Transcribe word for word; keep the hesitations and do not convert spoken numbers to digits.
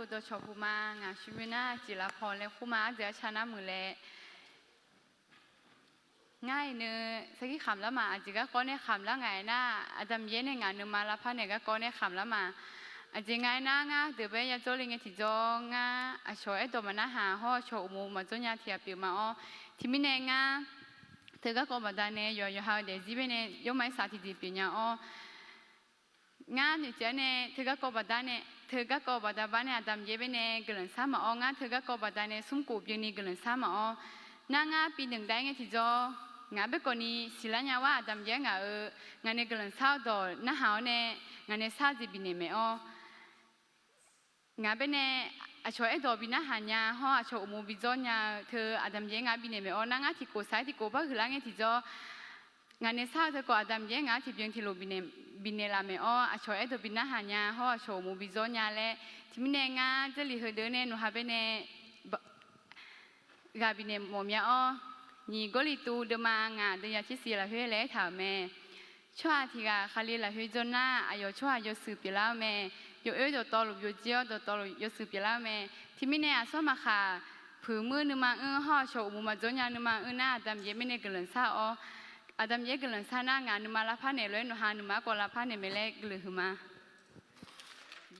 Dawqcawq puq ma. Ngaq shuqmyoe nar aqjeq lafpaw laer kur ma. Ardeuq arcar nar muiq laer. Ngar iqnui sarkir khamq lar ma. Aqjeq garkawv nae khamq lar ngaq-aer nar, Aqda Miqyaer nae ngaq nuima lavpar naeq garkawv nae khamq lar ma. Aqjeq nga-aer nar, ngar deuq bae yadzawr le ngae tiqjawr, ngar aqcawq aerdawq maqnarhaq hawr aqcawq uqmov maqdzawr nya tiq ghaq pyeuf ma-awr, tiqmirnae ngar teugarkawv baqdanae yawqha yawqha-eu daefzir baenae yawrma-aer saq tiqjeq pyeuf nya-awr, ngar noeqtsaev-aer nae teugarkawv baqdanae, teugarkawv baqda bar nae Aqda Miqyaer baenae guiqlanq shar ma-awr, ngar teugarkawv baqdanae smrkhof byeuni guiqlanq shar ma-awr, nar ngar bi danqdav-aer ngae tiqjawr, ngaq bae kawvni siqlar nya war Aqda Miqyaer ngaq-euq ngaq nae guiqlanq shar-eu dawq narhaq-awr nae, ngaq nae shar-eu jeq bifnaeq maeq-awr, ngaq baenae aqcawq aerdawq bi narhaq nya hawr aqcawq uqmov bi dzawr nya-eu teu Aqda Miqyaer ngaq bifnaeq maeq-awr, nar ngar tiqkhof saq-aer tiqkhof par huiqlar ngae tiqjawr, ngaq nae shar-eu teu khawf Aqda Miqyaer ngaq-anr tiqbyan tiqlof bifnaeq laf maeq-awr, aqcawq aerdawq bi narhaq nya hawr aqcawq uqmov bi dzawr nya laer, tiqmirnae ngar Jarlif heudeuq nae nawqha baenae ghaq bifnaeq mawf mya-awr, nyiq Gawrliqtu deuvma ngaq deuvyaq tsersiq lafkhoer laer aertaq-euq mae. Tsawrhaq tiq ghaq Kali lafkhoer jawr nar, aqyawf tsawrhaq yawshuif pyeuflar-eu mae. Yawoer dawqtawvluf byovjir-awr dawqtawvluf yawshuif pyeuflar-eu mae. Tiqmirnae aqsur maqkhaq, puiq muir nuima anr hawr aqcawq uqmov maqdzawr nya nuima anr nar, Aqda Miqyaer baenae guiqlanq shar-awr, Aqda Miqyaer guiqlanq shar nar, ngaq nuima lavpar naeq lof-aer nawqha nuima arkawv lavpar naeq mae laer guiqlanq huiqma.